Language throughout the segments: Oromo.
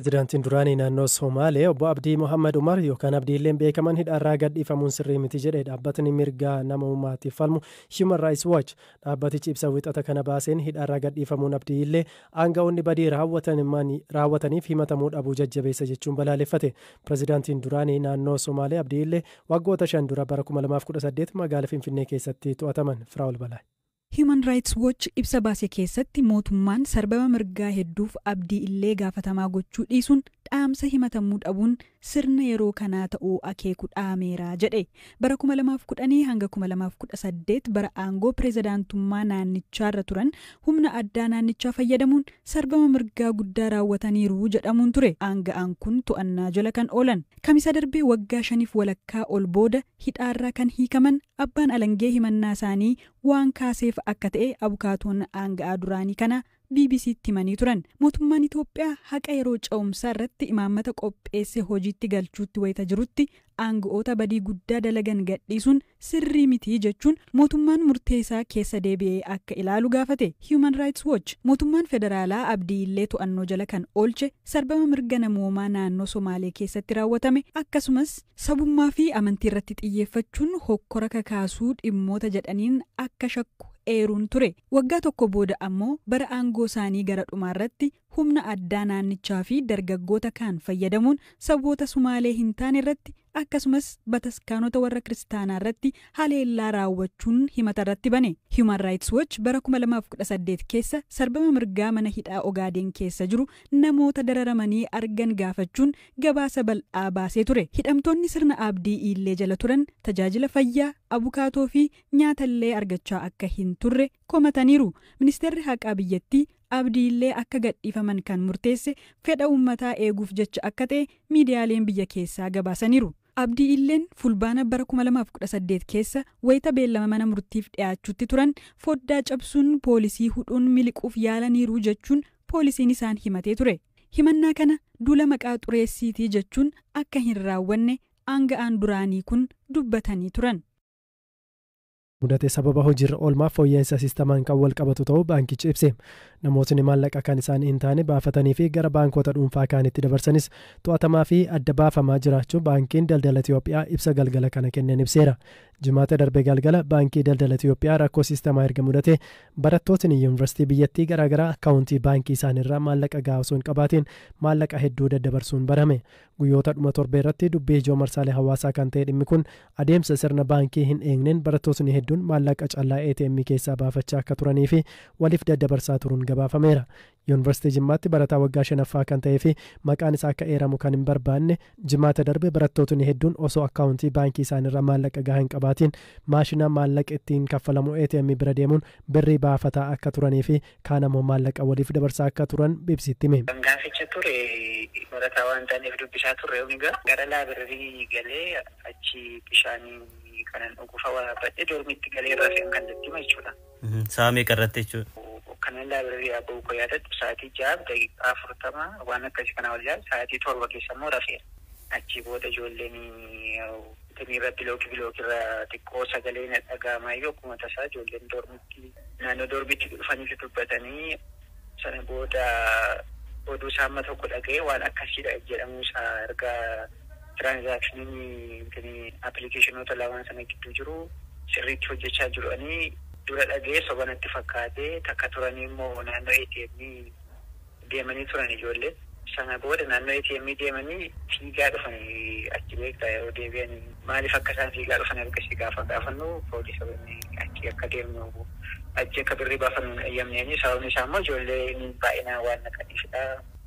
Pireezidaantiin duraanii naannoo Somaalee obbo Abdii Mohaammed Umar yookaan Abdiilleen beekaman hidhaarraa gadhiifamuun sirrii miti jedhe dhaabbatni mirga namummaatiif falmu Human Rights Watch. Dhaabbatichi ibsa wixata kana baaseen hidhaarraa gadhiifamuun Abdiillee aanga'oonni badii raawwataniif himatamuu dhabuu jajjabeessa jechuun balaaleffate. Pireezidaantiin duraanii naannoo Somaalee Abdiillee waggoota 5 dura bara 2018 magaalaa Finfinnee keessatti to'ataman. Firaa'ol Balaa. Human Rights Watch ibsa baase keessatti mootummaan sarbama mirgaa hedduuf Abdii Illee gaafatamaa gochuu dhiisuun dhaamsa himatamuu dhabuun sirna yeroo kanaa ta'uu akeeku dhaameera jedhe. Bara 2010 hanga 2018 bara aangoo pireezidaantummaa naannichaarra turan humna addaa naannichaa fayyadamuun sarbama mirgaa guddaa raawwataniiru jedhamuun ture. Aanga'aan kun to'annaa jala kan oolan. Kamisa darbee waggaa 5.5 ol booda hidhaarraa kan hiikaman abbaan alangee himannaa isaanii waan kaaseef akka ta'e abukaatoon aanga'aa duraanii kana BBCtti himanii turan. Mootummaan Itoophiyaa haqa yeroo ce'umsaa irratti imaammata qopheesse hojiitti galchuutti wayita jirutti aanga'oota badii guddaa dalagan gadhiisuun sirrii miti jechuun mootummaan murtee isaa keessa deebi'ee akka ilaalu gaafate. Human Rights Watch mootummaan federaalaa Abdii Illee to'annoo jala kan oolche sarbama mirga namoomaa naannoo Somaalee keessatti raawwatame akkasumas sabummaa fi amantii irratti xiyyeeffachuun hokkora kakaasuu dhimmoota jedhaniin akka shakku eeruun ture. Waggaa tokko booda ammoo bara aangoo isaanii gara dhumaarratti humna addaa naannichaa fi dargaggoota kaan fayyadamuun saboota Sumaalee hin taane irratti akkasumas bataskaanota warra kiristaanaa irratti haleellaa raawwachuun himata irratti bane. Human Rights Watch bara 2018 keessa sarbama mirgaa mana hidhaa Ogaadeen keessa jiru namoota dararamanii argan gaafachuun gabaasa bal'aa baasee ture. Hidhamtoonni sirna Abdii Illee jala turan tajaajila fayyaa, abukaatoo fi nyaatallee argachaa akka hin turre komataniiru. Ministeerri haqaa biyyattii Abdii Illee akka gadhiifaman kan murteesse fedha uummataa eeguuf jecha akka ta'e miidiyaaleen biyya keessaa gabaasaniiru. Abdii Illeen fulbaana bara 2018 keessa wayita beellama mana murtiif dhiyaachuutti turan foddaa cabsuun poolisii hudhuun miliquuf yaalaniiru jechuun poolisiin isaan himatee ture. Himannaa kana duula maqaa xureessiitii jechuun akka hin raawwanne aanga'aan duraanii kun dubbatanii turan. Mudate sababa hojiirra oolmaa fooyya'insa siistamaan kan wal qabatu ta'uu baankichi ibse. Namootni maallaqa kan isaan hin taane baafatanii fi gara baankota dhuunfaa kaanitti dabarsanis to'atamaa fi adda baafamaa jiraachuu baankiin daldala Itoophiyaa ibsa galgala kana kenneen ibseera. Jimaata darbe galgala baankii daldala Itoophiyaa rakkoo siistamaa erga mudate barattootni yuunivarsiitii biyyattii garaagaraa akkaawuntii baankii isaaniirraa maallaqa gahaa osoo hin qabaatiin maallaqa hedduu daddabarsuun barame. Guyyoota dhuma torbee irratti dubbii ijoo marsaalee hawaasaa kan ta'e dhimmi kun adeemsa sirna baankii hin eegneen barattootni hedduun maallaqa callaa ATM keessaa baafachaa akka turanii fi waliif daddabarsaa turuun gabaafameera. Yuunivarsiitii Jimmaatti barataa waggaa 5ffaa kan ta'ee fi maqaan isaa akka eeramu kan hin barbaanne jimaata darbe barattootni hedduun osoo akkaawuntii baankii isaaniirraa maallaqa gahaa hin qabaatiin maashina maallaqa ittiin kaffalamu ATM bira deemuun birrii baafataa akka turanii fi kaan ammoo maallaqa waliif dabarsaa akka turan BBCtti hime. Gaaficha ture barataa waan taaneef dubbisaa turre gara laabireerii galee achi bishaanii kanan dhugufa waraabbadhee dormitti galee rafeen kan itti jechuudha. Sa'a meeqa irratti jechuudha? Kanan laabireerii abbuu koo yaadatu sa'aatii 6:40 waan akkasii kana wal jaalatu sa'aatii 7 keessa immoo rafeera. Achi booda ijoolleen irra bilookii irra xiqqoo sagalee na dhaga'amaa iyyuu akkuma tasaa ijoolleen dormitti naannoo dormitti dhufanii dubbatanii sana booda oduu isaa amma tokko dhaga'ee waan akkasiidha jedhamu isaa erga tiraanzaakshiniin appilikeeshinoota lamaan sana gidduu jiru sirriitti hojjechaa jiranii dura dhaga'ee sobanatti fakkaatee takka turanii immoo naannoo ATM deemanii turan ijoollee. Sana booda naannoo ATM deemanii fiigaa dhufanii achi beektaa yeroo deebi'anii maaliif akka isaan fiigaa dhufan ergasii gaafa gaafannu poolisoonni achi akka deemnu achi akka birrii baafannu hin eeyyamneeni sababni isaa immoo ijoollee baay'inaan waan naqaniifidha.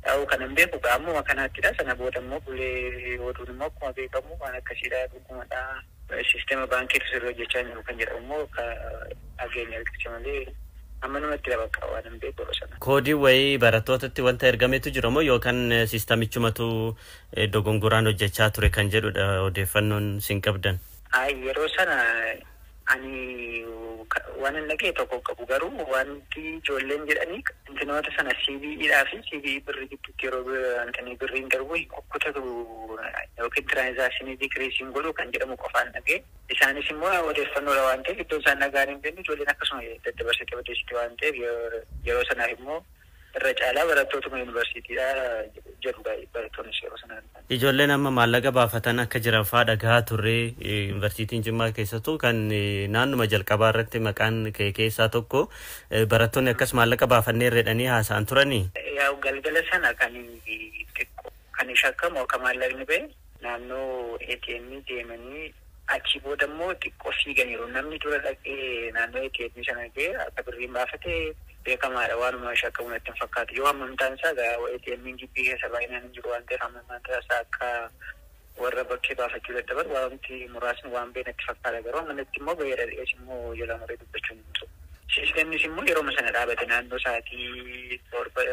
Ta'uu kan hin beeku gaamuma kanaattidha. Sana booda immoo bulee oduun immoo akkuma beekamu waan akkasiidha dhugumadha. Sisteema baankiitu sirrii hojjechaa jiru kan jedhamu immoo akka dhageenya argacha malee amma namatti bakka waan hin beeku yeroo sana. Koodii wayii barattootatti wanta ergametu jira moo yookaan siistamichumatu dogongoraan hojjechaa ture kan jedhudha odeeffannoon sin qabdan? Yeroo sana ani waan hin dhagee tokko qabu garuu wanti ijoolleen jedhanii intinoota sana CBEdhaa fi CBE birrii gidduutti yeroo intini birriin darbu kukkutatu yookiin tiraanzaakshinii dikiriisiin godhu kan jedhamu qofaan dhagee isaanis immoo odeeffannoodha waan ta'eef iddoo isaan dhagaan hin beekne ijoolleen akkasuma daddabarsite odeessite waan ta'eef yeroo sanaaf immoo Irra caalaa barattootuma yuunivarsiitiidha jedhu barattoonni yeroo sanaan. Ijoolleen amma maallaqa baafatan akka jiran fa'aa dhagahaa turre yuunivarsiitiin Jimmaa keessattuu kan naannuma jalqabaa irratti maqaan kee keessaa tokko barattoonni akkas maallaqa baafannee jedhanii haasa'an turanii. Yaa'u galgala sana kan xiqqoo kan shakkamu akka maallaqni ba'e naannoo ATM deemanii achi booda immoo xiqqoo fiiganiiru. Namni dura dhaqee naannoo ATM sana ga'e akka birriin baafate beekamaadha. Waanuma shakkamu natti hin fakkaatu. Yoo hammamtaan isaa ATM gibbii keessa baay'inaan hin jiru waan ta'eef hammamtaan isaa akka warra bakkee baafachuu dadhaban wanti muraasni waan ba'e natti fakkaata. Garuu manatti immoo ba'eera dhiyees immoo jala muree dubbachuun hin jiru. Siistemnis immoo yeroo sana dhaabate naannoo sa'aatii 7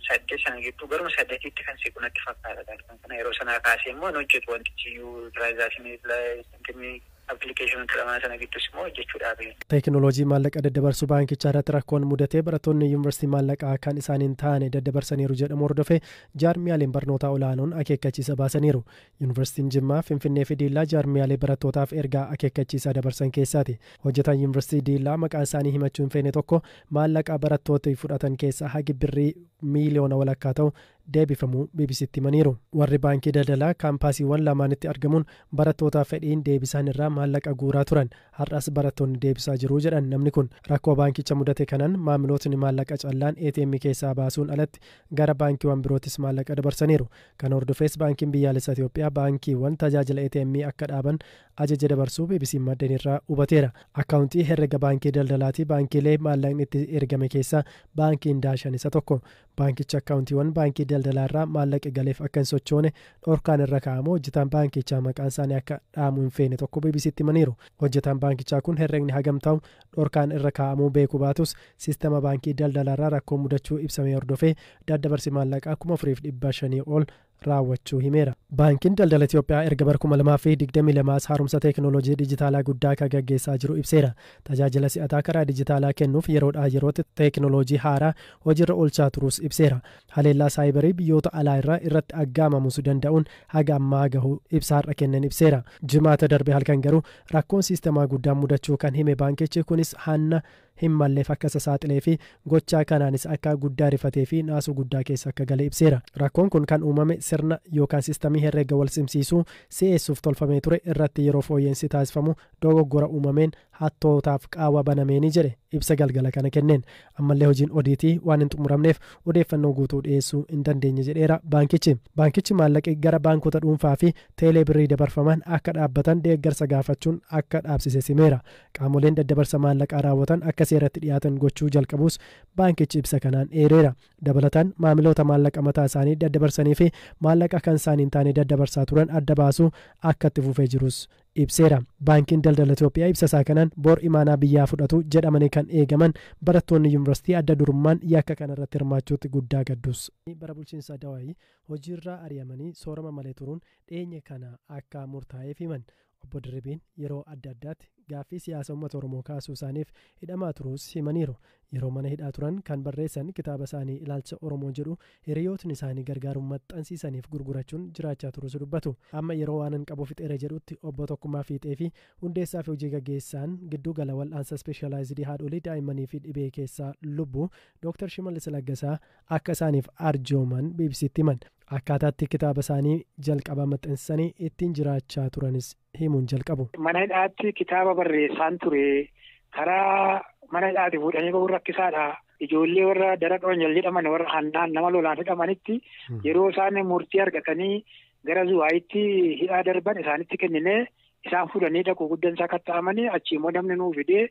8 sana gidduu garuma 8tti kan siqu natti fakkaata. Kan kana yeroo sanaa kaasee immoo hin hojjetu wantichi iyyuu tiraansaakshinii appilikeeshinoota lamaan sana gidduus immoo hojjechuu dhaabe. Teekinooloojii maallaqa daddabarsuu baankichaa irratti rakkoon mudatee barattoonni yuunivarsiitii maallaqaa kan isaaniin taane daddabarsaniiru jedhamu hordofee jaarmiyaaleen barnootaa olaanoon akeekkachiisa baasaniiru. Yuunivarsiitiin Jimmaa, Finfinnee fi Diillaa jaarmiyaalee barattootaaf ergaa akeekkachiisaa dabarsan keessaati. Hojjetaan yuunivarsiitii Diillaa maqaa isaanii himachuu hin feene tokko maallaqa barattooti fudhatan keessaa hagi birrii miiliyoona walakkaa ta'u deebifamuu BBCtti himaniiru. Warri baankii daldalaa kaampaasiiwwan lamaanitti argamuun barattoota fedhiin deebisan irraa maallaqa guuraa turan. Har'as barattoonni deebisaa jiru jedhan namni kun. Rakkoo baankicha mudate kanaan maamilootni maallaqa callaan ATM keessaa baasuun alatti gara baankiiwwan birootis maallaqa dabarsaniiru. Kana hordofees baankiin biyyaalessaa Itoophiyaa baankiiwwan tajaajila ATM akka dhaaban ajaja dabarsuu BBC maddeen irraa hubateera. Akkaawuntii herrega baankii daldalaatii baankiilee maallaqni itti ergame keessaa baankiin Daashan isa tokko. Baankichi akkaawuntiiwwan baankii daldalaa irraa maallaqa galeef akka hin sochoone dhorkaan irra kaa'amu hojjetaan baankichaa maqaan isaanii akka dhaamu hin feene tokko BBCtti himaniiru. Hojjetaan baankichaa kun herregni hagam ta'u dhorkaan irra kaa'amuu beeku baatus siistema baankii daldalaa irraa rakkoo mudachuu ibsamee hordofee daddabarsi maallaqaa 4500 ol raawwachuu himeera. Baankiin daldala Itoophiyaa erga bara 2022 haaromsa teekinooloojii dijitaalaa guddaa akka gaggeessaa jiru ibseera. Tajaajila si'ataa karaa dijitaalaa kennuuf yeroodhaa yerootti teekinooloojii haaraa hojiirra oolchaa turuus ibseera. Haleellaa saayibarii biyyoota alaa irraa irratti aggaamamus danda'uun haga ammaa gahu ibsa har'a kennan ibseera. Jimaata darbe halkan garuu rakkoon siistemaa guddaan mudachuu kan hime baankichi kunis hanna hin malleef akka isa saaxilee fi gochaa kanaanis akka guddaa rifatee fi naasuu guddaa keessa akka gale ibseera. Rakkoon kun kan uumame sirna yookaan siistamii herreega wal simsiisuu si'eessuuf tolfamee ture irratti yeroo fooyyeensi taasifamu dogoggora uumameen hattootaaf qaawwa banameeni jedhe ibsa galgala kana kenneen. Ammallee hojiin odiitii waan hin xumuramneef odeeffannoo guutuu dhiyeessuu hin dandeenye jedheera baankichi. Baankichi maallaqi gara baankota dhuunfaa fi teelee birrii dabarfaman akka dhaabbatan deeggarsa gaafachuun akka dhaabsise simeera. Qaamoleen daddabarsa maallaqaa raawwatan akka seeratti dhiyaatan gochuu jalqabuus baankichi ibsa kanaan eereera. Dabalataan maamiloota maallaqa mataa isaanii daddabarsanii fi maallaqa kan isaanii hin taane daddabarsaa turan adda baasuu akka itti fufee jirus ibseera. Baankiin daldala Itoophiyaa ibsa isaa kanaan bor imaanaa biyyaa fudhatu jedhamanii kan eegaman barattoonni yuunivarsiitii adda durummaan yakka kanarratti hirmaachuutti guddaa gaddus. Bara bulchiinsa Dawaayii hojiirraa ari'amanii soorama malee turuun dhiyeenya kana akka murtaa'eef himan. Obbo Dirribiin yeroo adda addaatti gaaffii siyaasa uummata Oromoo kaasuu isaaniif hidhamaa turuus himaniiru. Yeroo mana hidhaa turan kan barreessan kitaaba isaanii Ilaalcha Oromoo jedhu hiriyootni isaanii gargaaruun maxxansiisaniif gurgurachuun jiraachaa turuus dubbatu. Amma yeroo waan hin qabu fixeera jedhutti obbo Tokkummaa Fiixee fi hundeessaa fi hojii gaggeessaan giddu gala wal'aansa ispeeshaalaayizidii haadholii daa'immanii fi dhibee keessaa lubbuu Dr. Shimallis Laggasaa akka isaaniif arjooman BBCtti himan. Akkaataatti kitaaba isaanii jalqaba maxxansanii ittiin jiraachaa turanis himuun jalqabu. Mana hidhaatti kitaaba barreessaan ture. Karaa mana hidhaatti fuudhanii bahuun rakkisaadha. Ijoollee warra daraqa wanjal jedhaman warra hannaan nama lolaan hidhamanitti yeroo isaan murtii argatanii gara zuwaayitti hidhaa darban isaanitti kenninee isaan fuudhanii dhaquu guddan isaa katta'amanii achi immoo namni nuu fidee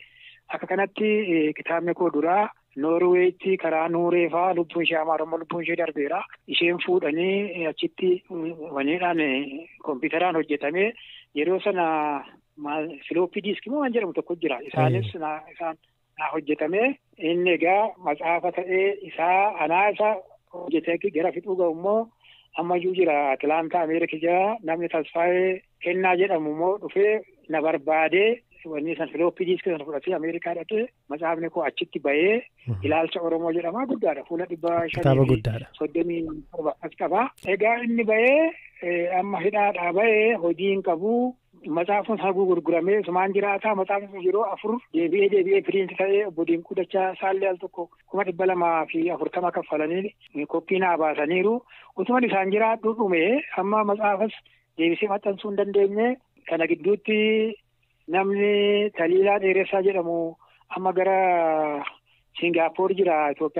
akka kanatti kitaabni koo duraa Noorweetti karaa Nuuree fa'aa lubbuun ishee Amaarummaa lubbuun ishee darbeera. Isheen fuudhanii achitti waniidhaan kompiitaraan hojjetamee yeroo sana filooppii diiskii moo waan jedhamu tokko jira. Isaanis isaan hojjetamee inni egaa matsaafa ta'ee isaa anaa isa hojjetee gara fixuu ga'u immoo ammayyuu jira. Atilaantaa Ameerika jira. Namni Tasfaayee Kennaa jedhamu immoo dhufee na barbaadee wanni san filooppii diiskii sana fudhatee Ameerikaa dhaqee matsaafni koo achitti bahee Ilaalcha Oromoo jedhama guddaadha. Fuula 537 as qaba. Egaa inni bahee amma hidhaadhaa bahee hojii hin qabu. Matsaafni sana gurguramee sumaan jiraata. Matsaafni sun yeroo 4 deebi'ee piriinti ta'ee obbo Dinquu Dachaa Saallee al tokko 240,000 kaffalanii koppii naa baasaniiru. Utuman isaan jiraadhu dhume amma matsaafas deebisee maxxansuu hin dandeenye. Kana gidduutti namni Taliilaa Dheeressaa jedhamu amma gara Singaappoor jira Itoophiyaa.